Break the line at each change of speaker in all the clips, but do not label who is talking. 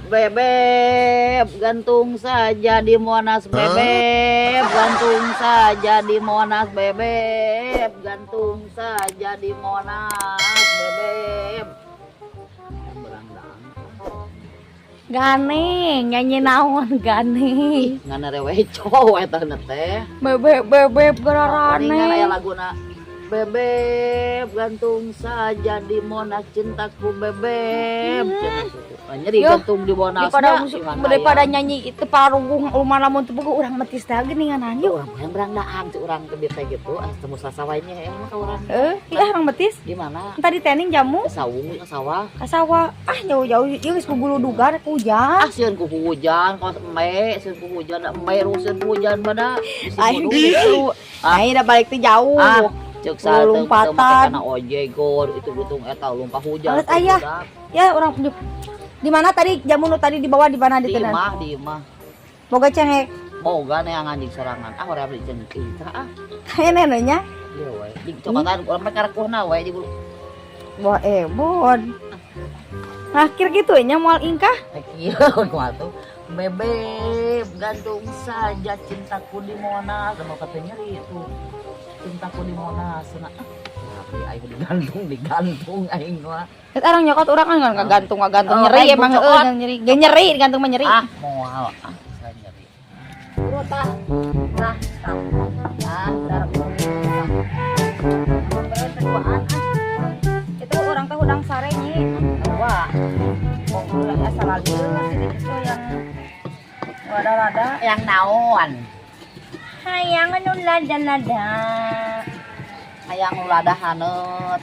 Bebeb, gantung saja di Monas bebeb, gantung saja di Monas bebeb, gantung saja di Monas bebeb.
Ganeng, nyanyi naon ganeng.
Ngana reweco eta teh.
Bebeb bebeb
Palingan aya
gararane.
laguna Bebeb, gantung saja di Monas cintaku bebeb. Cenah nyeri
Yo,
gantung di Monas.
Daripada nyanyi itu parugung rumah lamun teu boga urang metis teh geuningan yuk.
Urang hayang berangdaan cek urang ke teh gitu. Ah temu sasawainya emang ka urang.
Iya urang betis.
Di mana?
Tadi tening jamu
Ke sawung ke sawah.
ka sawah. Ah jauh-jauh ieu geus guguludugan ku hujan.
Ah sieun ku hujan, kaos embe, sieun ku hujan, embe sieun ku hujan mana.
Aing gitu. Aing da balik teh jauh.
Ah, cek saha teu
Lompatan.
make kana ojek gor itu butung eta lumpah hujan.
Alat ayah. Ya urang di mana tadi jamu nu tadi dibawa di mana
Di
di tenan?
imah, di imah.
Boga cengek.
Boga neangan di sorangan. Ah urang beli cengek ah.
Kayaknya nya.
Ieu we. Di cokatan urang mah karekuhna we di bulu.
Wah ebon. Nah, kira gitu nya moal ingkah.
Kieu kumaha tuh. Bebeb, gantung saja cintaku di Monas. Sama kata nyeri itu. Cintaku di Monas. Nah, tapi aing digantung, digantung aing mah.
Eta orang nyokot urang kan ngagantung ngagantung
Oh,
nyeri
aing
emang
nyokot.
heueuh nyeri. Ge nyeri gantung mah nyeri.
Ah, moal ah, saya nyeri. Tah. Tah, tah. Ah, darah.
Itu orang teh udang sare nyi.
Wah,
Oh, asal lagi itu yang rada-rada
yang naon?
hayang anu lada-lada.
Hayang nu lada haneut.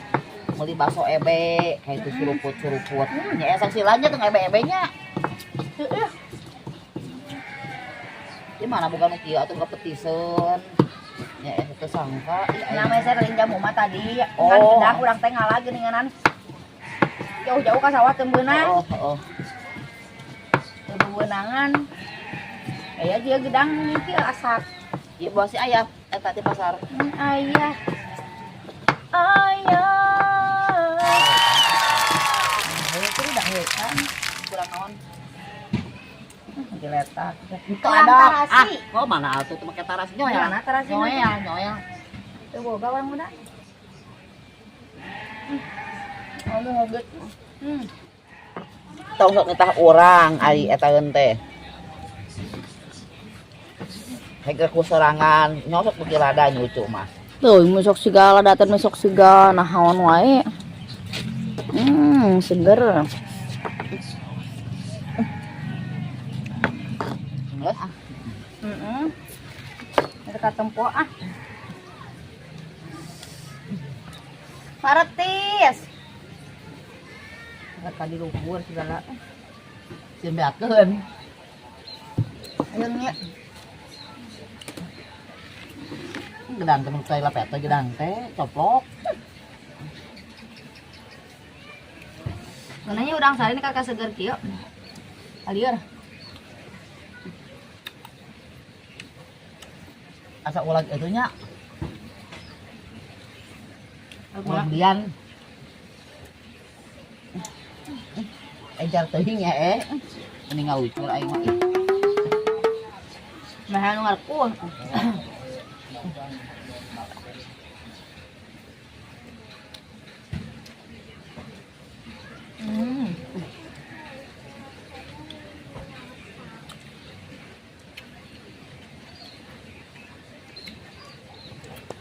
Meuli bakso ebe, kayak itu suruput-suruput. Nya esa silanya tuh ebe-ebenya.
Heeh.
Di mana bukan nu kieu atuh kepetiseun. Nya eta teu sangka. Ih, aing.
Namanya saya ring jamu mah tadi.
Oh.
Kan gedang urang teh ngalah geuninganan. Jauh-jauh ka sawah teu meunang,
Oh, oh.
teu beunangan. Aya dia gedang kieu asak.
Ieu bawa si ayah eta di pasar.
Ayah. Ayah.
Heuh, udah heuh kan. Kurang naon? Diletak. Itu
Kurang
ada.
tarasi.
Ah, kok mana atuh teu make tarasi nyoel.
Mana tarasi?
Nyoel, nyoel.
Teu boga urang muda. Anu ngoget.
Tong sok nitah urang ari eta teh. Hege ku sorangan nyosok beuki lada nyucu mah.
Tuh, mesok segala datang mesok segala naon wae. Seger.
Geus ah.
Heeh. Mereka tempo ah. Maretis.
Mereka di luhur segala. Sieun beakeun.
Ayo nya.
Gedang teh mun teh lapet teh gedang teh coplok.
Ngeunanya urang sare ini kakak seger kieu. Alieur.
Asa ulag itu nya. Ulag belian. Ejar teuing ya eh. Mending ngalucur aing mah. Ih.
Nah, anu ngarkuh.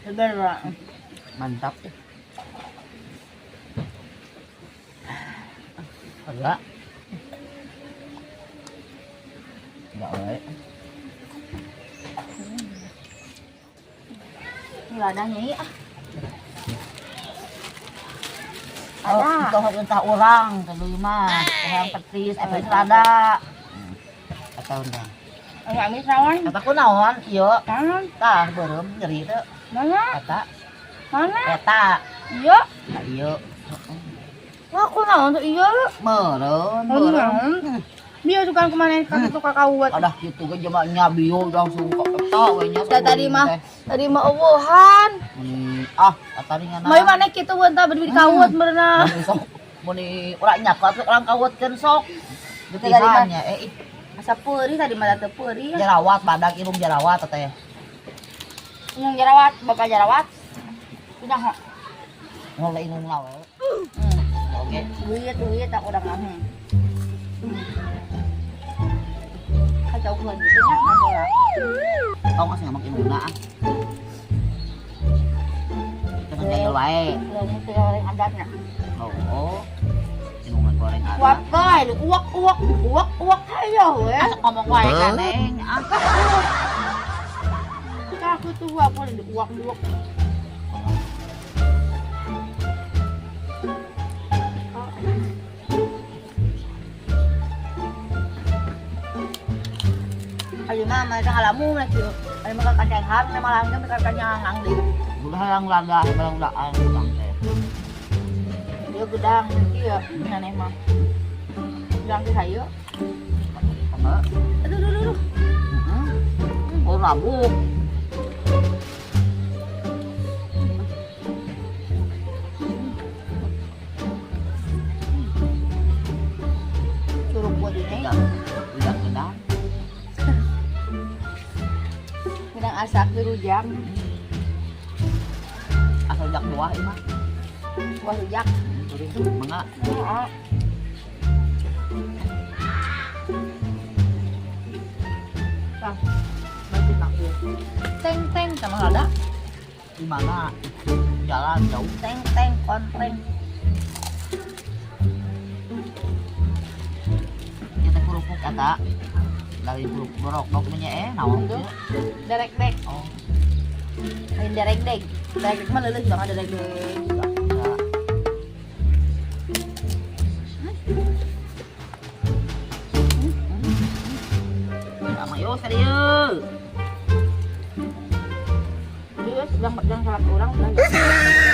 Seger, Pak.
Mantap. Enggak. Enggak wae.
Ini ladanya ieu ah.
Oh,
Ada.
itu entah orang teu mah. Orang petis eta lada. Eta undang.
Anu amis naon?
Eta ku naon ieu?
Naon?
Tah beureum nyeri teu.
Mana?
Eta.
Mana?
Eta.
Iya.
Tah ieu.
Wah, aku naon tuh iya.
Meureun, meureun.
Dia suka kemana kan itu kakauat.
Adah kitu ge jelema nya bio langsung ka eta we nya.
Tadi mah tadi mah eueuhan.
Ah, tadi ngana.
Mai mana kitu beunta beri kawat meurna.
Mun sok muni urang nya ka urang kawatkeun sok. Getihannya eh ih,
Asa peurih tadi mah teu peurih.
Jerawat badak irung jerawat teh.
Yang jerawat, bapak jerawat. Punya kok.
Ngoleh irung lawe. Oke.
Duit, duit aku udah kamu. Kacau keluar gitu nya nggak bola.
Tong geus ngamuk irungna ah. Kita jahil wae.
Belum mesti goreng adatnya.
Oh, oh. Irungna goreng ada.
Uap kae, uak uak uak uak ayo we.
Asa ngomong wae ka Neng. Ah.
Aku tuh uap boleh di uak uak. Ayo mama, mereka ngalamu lagi. Ayo mereka kacang ham, malah mereka kacang hang di.
Udah hayang lada, hayang daan utang teh.
Dia gedang, iya, aneh mah. Gedang ke hayo.
Apa?
Aduh, aduh, aduh.
Heeh. Oh, rabuk.
Curug buat ini.
Gedang, gedang.
Gedang asak dirujak.
Asal jak buah ieu mah.
Buah rujak.
Mangga.
Heeh. Tah, masih nak ieu. Teng teng sama lada.
Di mana? Jalan jauh.
Teng teng kontreng.
Kita kerupuk eta. Dari kerupuk borok dok nya naon
Itu.
teh?
Derek dek.
Oh,
Lain derek dek. Derek dek mah leuleus banget derek dek.
enggak. Sama yo serius.
Dia sedang sedang salah orang udah.